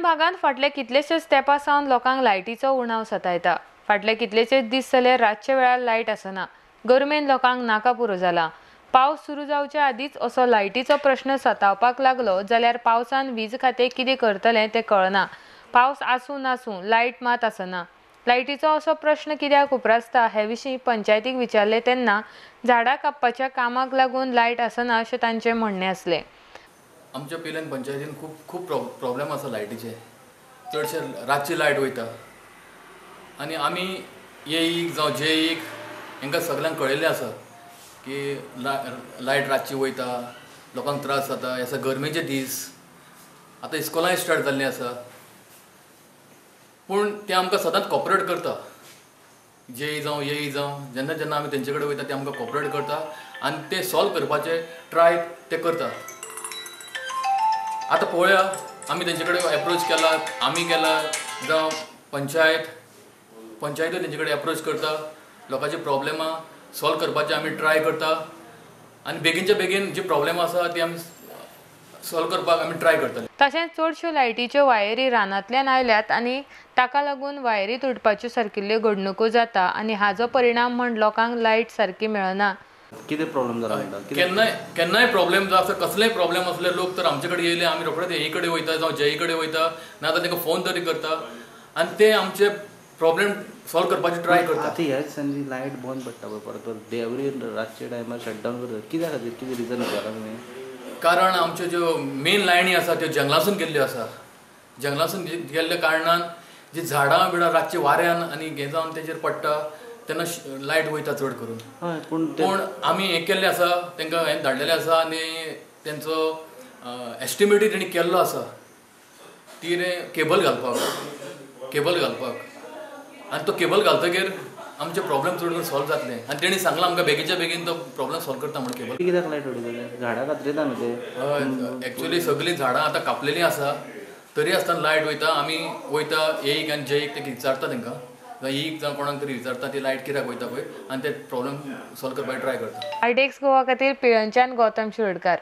भागांत फाटले कितलेशेच तेंपा सावन लोकांक लायटीचो उणाव सतायता. फाटले कितलेशेच दीस जाले रातच्या वेळार लायट आसना. गरमेन लोकांक नाका पुरो जाला. पावस सुरू जावच्या आदींच असो लायटीचो प्रश्न सतावपाक लागलो जाल्यार पावसान वीज खातें कितें करतलें तें कळना. पावस आसूं नासूं लायट मात आसना. लायटीचो असो प्रश्न कित्याक उप्रासता हे विशीं पंचायतीक विचारलें तेन्ना झाडां कापपाच्या कामाक लागून लायट आसना अशें तांचें म्हणणें आसलें. आमच्या पिलेन पंचायतीन खूब खूब प्रॉब्लेम आसा लायटीचे. चडशे रातची लायट वयता आनी आमी एईक जावं जेईक हांकां सगल्यांक कळयल्लें आसा की लायट रातची वयता, लोकांक त्रास जाता. हे गरमेचे दीस, आतां इस्कोलांय स्टार्ट जाल्लीं आसा, पूण ते आमकां सदांच कॉपरेट करता. जेई जावं एई जावं जेन्ना जेन्ना आमी तेंचे कडेन वयता ते आमकां कॉपरेट करता आनी ते सॉल्व करपाचे ट्राय ते करता. आतां पळोवया आमी तेंचे कडेन एप्रोच केला, आमी केला जावं पंचायतूय तेंचे कडेन एप्रोच करता. लोकांचे प्रॉब्लेमां सॉल्व करपाचे आमी ट्राय करता आनी बेगीनच्या बेगीन जी प्रॉब्लेम आसा ती आमी सॉल्व करपाक आमी ट्राय करतले. तशेंच चडश्यो लायटीच्यो वायरी रानांतल्यान आयल्यात आनी ताका लागून वायरी तुटपाच्यो सारकिल्ल्यो घडणुको जाता आनी हाजो परिणाम म्हण लोकांक लायट सारकी मेळना. कितें प्रॉब्लेम जाला म्हणटा? केन्नाय केन्नाय प्रॉब्लेम जाता, कसलेय प्रॉब्लेम आसले लोक तर आमचे कडेन येयले, आमी रोखडेच एई कडेन वयता जावं जेई कडेन वयता, नाजाल्यार तांकां फोन तरी करता आनी ते आमचे प्रॉब्लेम सॉल्व करपाची ट्राय करता. आतां ह्या दिसांनी लायट बंद पडटा पळय परत परत, एवरी रातच्या टायमार शटडावन करता, कित्या खातीर, कितें रिजन विचारला तुमी? कारण आमच्यो ज्यो मेन लायनी आसा त्यो जंगलासून गेल्ल्यो आसा. जंगलासून गेल्ल्या कारणान जी झाडां बिडां रातच्या वाऱ्यान आनी हें जावन तेजेर पडटा तेन्ना लायट वयता चड करून. हय, पूण आमी हें केल्लें आसा, तांकां हें धाडलेलें आसा आनी तेंचो एस्टिमेटूय तेणी केल्लो आसा ती केबल घालपाक आनी तो केबल घालतकीर आमचे प्रॉब्लेम चड करून सॉल्व जातले. आनी तेणी सांगलां आमकां बेगीनच्या बेगीन तो प्रॉब्लेम सॉल्व करता म्हण केबल. कित्याक लायट वयता? झाडां कातरिता न्हू ते. हय, एक्चुअली सगळीं झाडां आतां कापलेलीं आसा तरी आसतना लायट वयता. आमी वयता एईक आनी जेईक ते विचारता तांकां, जावं ईक जावं कोणाक तरी विचारता ती लायट कित्याक वयता पळय आनी ते प्रॉब्लेम सॉल्व करपाक ट्राय करता. आयडेक्स गोवा खातीर पिळर्णच्यान गौतम शिरोडकार.